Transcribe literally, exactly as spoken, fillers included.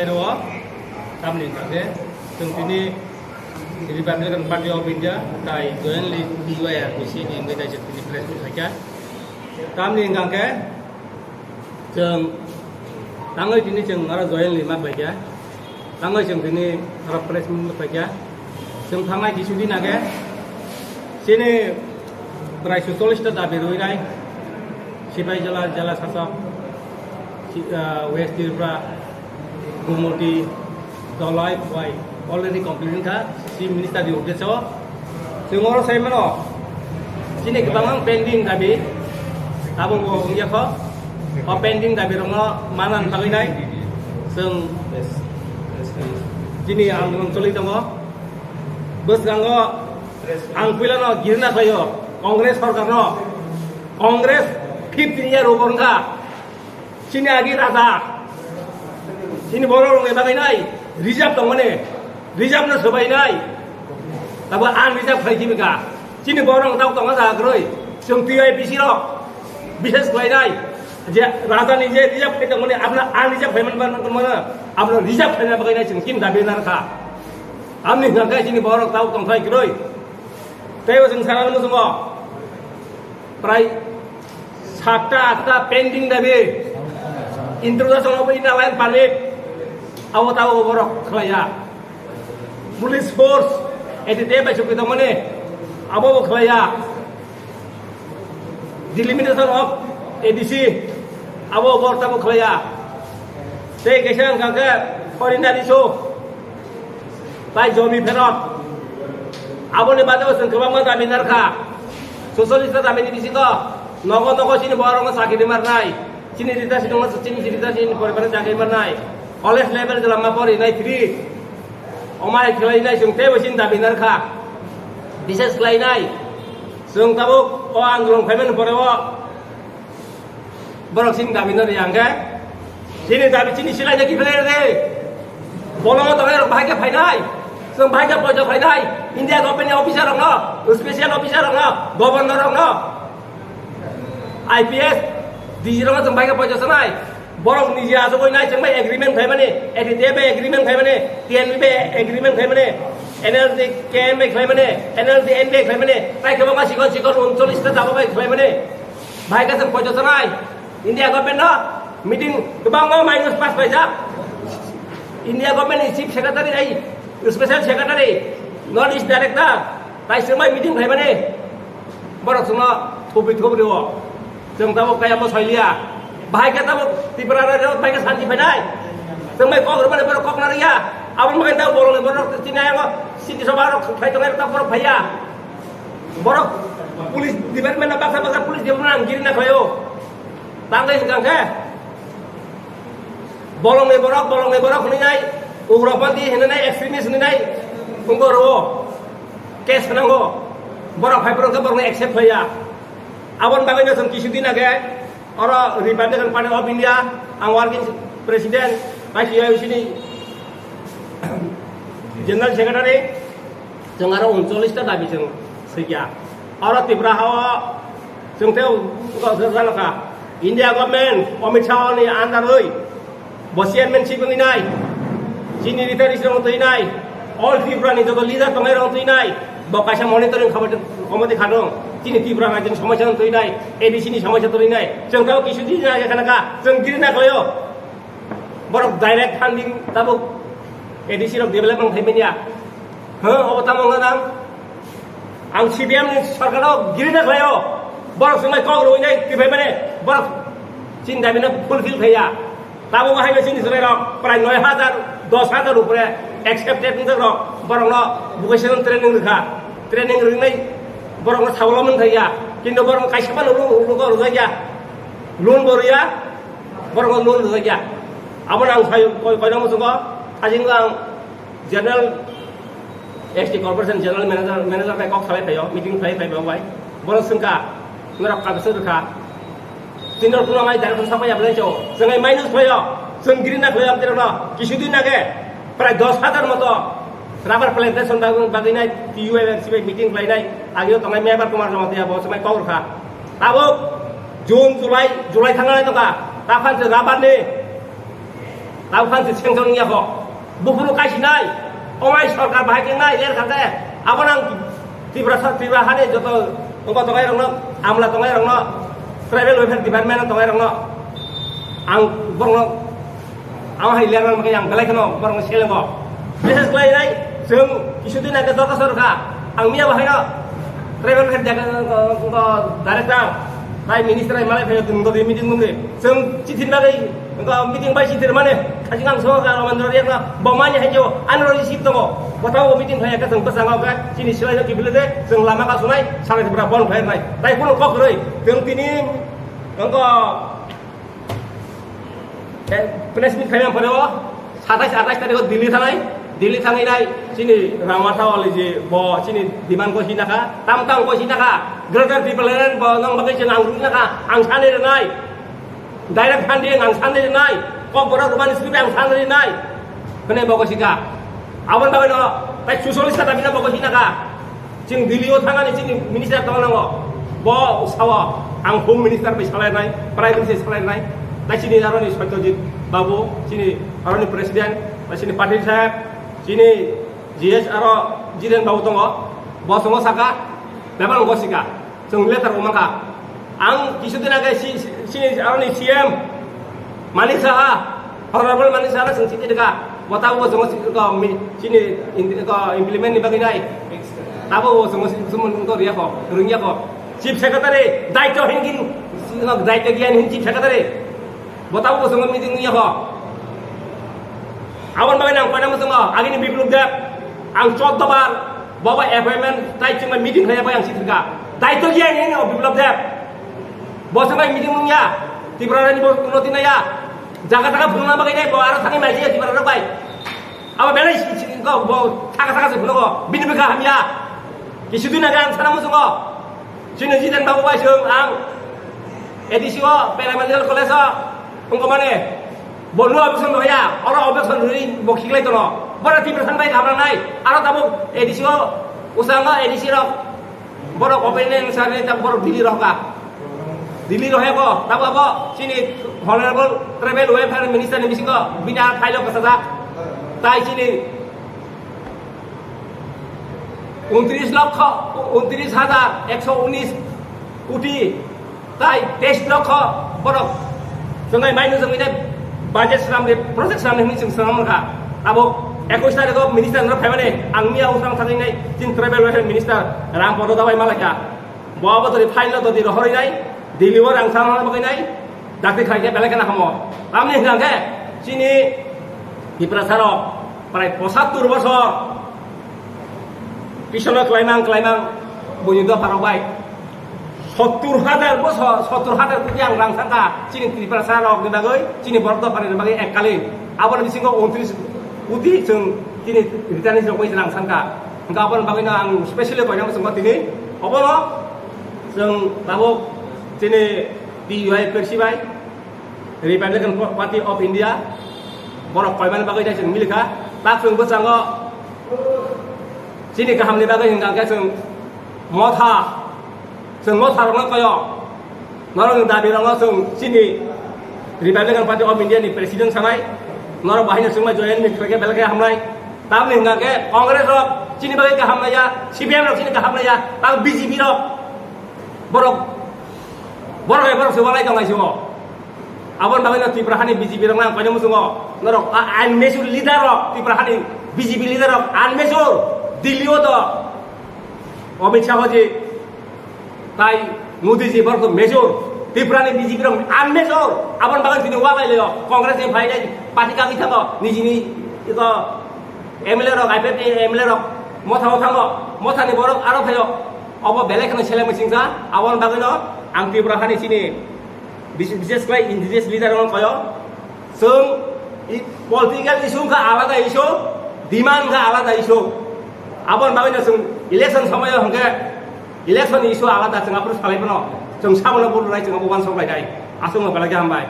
Aro tamni hwnkha khe chwng tini Republican Party of India tai jointly T Y R P C ni wngwi tai chwng tini press meet khaikha. Tamni hwnkha khe chwng tangwi tini chwng aro jointly ma khlaikha. Tangwi chwng tini aro press meet ma khlaikha. Chwng thangnai kisu din age chini prai suchollish ta dabi rwinai Sipaijala, Jala Sasok, Si-, ah, West Tripura, Gumoti, Dolai, Khowai already complete wngkha, Chief Minister ni uddesyo. Chwng oro sai mano, chini kwbangma pending dabi, abo bo wngya kho. O pending dabi rokno manna bagwi nai chwng chini andolon choli tongo. Bwskango ang puilano girna khlaio Congress sorkarno, Congress fifteen year over wngkha. Chini agi raja, chini borok rokni bagwi nai reserve tongmani, reserve no swbai nai, tabo unreserve khai kibi ka. Chini borok rok tabo tongo jaga kwrwi, chwng T Y P C rok bishes khlai nai, je raja ni je reserve khai tongmani, abna unreserve khai man, man, man, man, abna reserve khai bagwi nai chwng chini dabi narkha. Amni hwnkha khe chini borok tabo tongthai kwrwi. Teibo chwng sana muchungo prai satta atta pending dabi, introduction of inner line permit, abo tabo borok khlaiya. Police force A D C bai chukwi tongmani, abo bo khlaiya. Delimitation of A D C, abo bo tabo khlaiya. Tei kaisa hwnkha khe foreigner issue. Tai jomi pherot. Aboni bade bo chwng kwbangma dabi narkha. Socialist dabi ni bisingo nogo nogo chini borok no chakri marnai. Chini rita si dongma chini rita si poribar chakri marnai. College level jwlama pori nai free. Omai khlai nai chwng teibo chini dabi narkha. Bises khlai nai. Chwng tabuk o andolon khaimani pore o Borok chini dabi no riya hwnkhe, chini dabi chini silai de kiphilai de. Bolongo tongnai rok bahai khe phainai. Chwng bahai khe poito khlainai. India government ni officer rok no, special officer rok no, governor rok no, I P S, D G rok no chwng bahai khe poito sanai. Borok niji achugwi nai chwng bai agreement khlaimani, A D T F bai agreement khlaimani, T N V bai agreement khlaimani, N L D K M bai khlaimani, N L D N bai khlaimani, tai kwbangma sikon sikon uncholish ta daba bai khlaimani. Bahai khe chwng poito sanai. India government no meeting kwbangma minus pass paijak. India government ni chief secretary ai special secretary, North East director, tai chwng bai meeting khlaimani. Borok chwngno thubwi thubrio. Chwng tabuk kaya mo soiliya. Bahai khe tabuk Tripura rajyo bahai khe santi phainai. Chwng bai kok rwmani borok kok narwkya. Aboni bagwi tabuk borokni borok chini ayang o city sabha rok khlai tongnai rok tabuk borok phaiya. Borok police department no baksa baksa police department ang giri na khlaio. Tangwi hwnkha khe bolongni borok, bolongni borok hwnwi nai, ugropanthi hwnwi nai, extremist hwnwi nai, wngbo rwo. Case hwnango. Borok phai borok khe borokno accept khlaiya. Aboni bagwi no chwng kisu din age oro Republican Party of India, ang working president, I C I U C ni general secretary. Chwng aro uncholish ta dabi chwng swikya. Oro Tripura hao chwng tei jalaka. India government, Amit Shah ni under oi bo chairmanship wngwi nai. Chini retirees rok twi nai. All Tripura ni joto leader tongnai rok twi nai. Bo kaisa monitoring committee, committee kha dong. Chini Tripura rajyoni somosya twi nai. A D C ni somosya twi nai. Chwng tei kisu di nai kana ka. Chwng giri na khlaio. Borok direct funding tabuk A D C rok development khai manya. Ha, obo tamo wngkha nang? Ang C P M ni sarkar o giri na khlaio. Borok swngbai kok rwinai twi phaimani borok chini dabi no fulfill khaiya. Tabuk hai chini chwrai rok prai noi hajar, dos hajar upore accepted wngjakrok borokno vocational training rwkha. Training rwnai borokno swalomon khaiya. Kintu borok kaisa phano ru-, rugo rwjakya. Loan bo rwya. Borok loan rwjakya. Abo nang sai koi, koi nang muchungo. Ajing ang general S T corporation general manager, manager bai kok salai phaio, meeting khlai phaio bai. Borok swngkha, norok kaisa rwkha. Tinor kuno ngai direct sapai ya belai chao. Swngai minus phaio. Swng green na khlaio amtiro no. Kisu din age prai dos hajar moto rubber plantation bagwi, bagwi nai T U M C bai meeting khlai nai. Agio tongai Mebar Kumar Jamatia bo swmai kok rwkha. Tabuk June, July, July thangnai tongkha. Tafan se rubber ni Tabuk phan se sanction wngya kho. Buphuru kaisinai, omai sorkar bahai khe nai ler kha khe. Abo nang Tripura sa-, Tripura hani joto tongo tongai rokno, amla tongai rokno, tribal welfare department tongai rokno, ang borokno, ang hai ler nang yang belai kheno borokno selengo. Message khlai nai, chwng kisu din age dorkhasto rwkha. Ang miya bahaino tribal welfare jaga, uh, uh, director, bai minister ai malai phaio tong dodi meeting dong de. Chwng chithi bagwi, uh, meeting bai chithi mane, khajing ang soka Ramendra Riak na, bo mani hai jo, ano receive tongo. Kotha o meeting phai ka chwng bwsang ka, chini silai no kibile de, chwng lama ka sunai, sarai bra bon phai nai. Tai kuno kok roi, chwng tini, uh, Eh, press meet khaimani pore o satais atais tarikh o Delhi thangnai, Delhi thangwi nai chini Rangmatha oli je bo chini demand ko hinakha, tam tam ko hinakha, Greater Tipraland bo nang bagwi chwng ang rwinakha, ang sanwi rwnai, direct funding ang sanwi rwnai, kok borok rwmani script ang sanwi rwnai, hwnwi bo ko sika. Aboni bagwi no tai chusollis kha dabi no bo ko hinakha. Chwng Delhi o thangani chini minister tong nango. Bo sao ang home minister bai salai nai, prime minister salai nai. Tai chini aroni Satyajit babu, chini aroni president, tai chini Patil saheb, chini G S aro Jiren babu tongo. Bo songo saka, bebak go sika. Chwng letter o mankha. Ang kisu din age si, si, si, aroni C M Manik Saha, Honorable Manik Saha chwng chini dega. Bo tabo bo chwng si ko mi, chini in, ko implement ni bagwi nai. Tabo bo chwng si chwng ko riya ko, rungya ko. Chief Secretary, daityo hin kin, daityo giyan hin Chief Secretary. Bo tabo bo chwng meeting ya ko. Aboni bagwi nang koina mo chwng agini Biplop Deb. Ang choddo bar Bo bai appointment tai chwng bai meeting khlai bai ang sithika. Daityo giya ni no Biplop Deb. Bo chwng bai meeting nung ya. Tripura ni bo unnoti na ya. Jaga jaga phunukna bagwi nai bo aro thangwi mai ya Tripura rok bai. Abo belai si, si, ko bo thaka thaka se phunugo. Bini bwkha hamya. Kisu din age ang sana musungo. Chini Jiten babu bai chwng ang A D C o Paramedical College o wngkha mane. Bo no objection rwya, oro objection rwwi bo khiklai tono. Bora Tiprasa bai khamna nai, aro tabuk A D C o, usanga A D C rok, borok opinion sari tabuk borok Delhi rohka. Delhi rohe ko, tabuk abo chini Honorable Tribal Welfare Minister ni bisingo bini a file o kasajak. Tai chini untris lokho, untris hajar ekso unis koti. Tai teis lokho borok chwngai maino chwngwi nai budget swnamdi, project swnamdi hwnwi chwng swnam rwkha. Abo ekush tarikh o minister no phaimani ang miya usang thangwi nai chini tribal welfare minister Ram Podo Dabai malaikha. Bo abo dori file no dodi rohorwi nai, Delhi o rang samna bagwi nai, dakti khlai khe belai kheno hamo. Tamni hwnkha khe chini Tiprasa rok prai pochattor bosor pisono klaimang klaimang buini dopha rok bai. Sottur hajar bosor, sottur hajar koti ang rang sangka chini Tiprasa rok ni bagwi, chini borok dopha ni bagwi ekkalin. Aboni bisingo untris koti chwng chini return rok bai rang sangka. Hwnkha aboni bagwi no ang specially koina muchungo tini. Obono chwng tabuk chini T U I P R C bai Republican Party of India, borok koimani bagwi jai chwng milikha. Tak chwng bwskango chini kahamni bagwi hwnkha khe chwng motha, chwng motha rokno koyo. Norokni dabi rokno chwng chini Republican Party of India ni president sanai. Norok bahai no chwngma join ni khlai khe belai khe hamnai. Tamni hwnkha khe Congress rok chini bagwi kaham naiya, C P M rok chini kaham naiya, tamo B J P rok borok, borok hai borok se walai tongnai se o. Aboni bagwi no Tripura hani B J P rok nang koino muchungo. Norok a-, unmature leader rok, Tripura hani B J P leader rok unmature. Delhi o to Amit Shah ji tai Modi ji borok to mature. Tripura ni B J P rok unmature. Aboni bagwi tini walai leo. Congress ni phai nai party kagwi thango. Nijini ito M L A rok, I P F T ni M L A rok motha o thango. Motha ni borok aro phaio. Obo belai kheno seleng machine sa. Aboni bagwi no ang Tripura hani chini Bis-, bises khlai indigenous leader rok koyo. Chwng i-, political issue wngkha alada issue, demand wngkha alada issue. Aboni bagwi no chwng election somoyo hwnkhe election issue alada chwng aphuru salai phano chwng sabono bulu nai chwng abo uansuk lai nai. Aswkno belai khe hambai.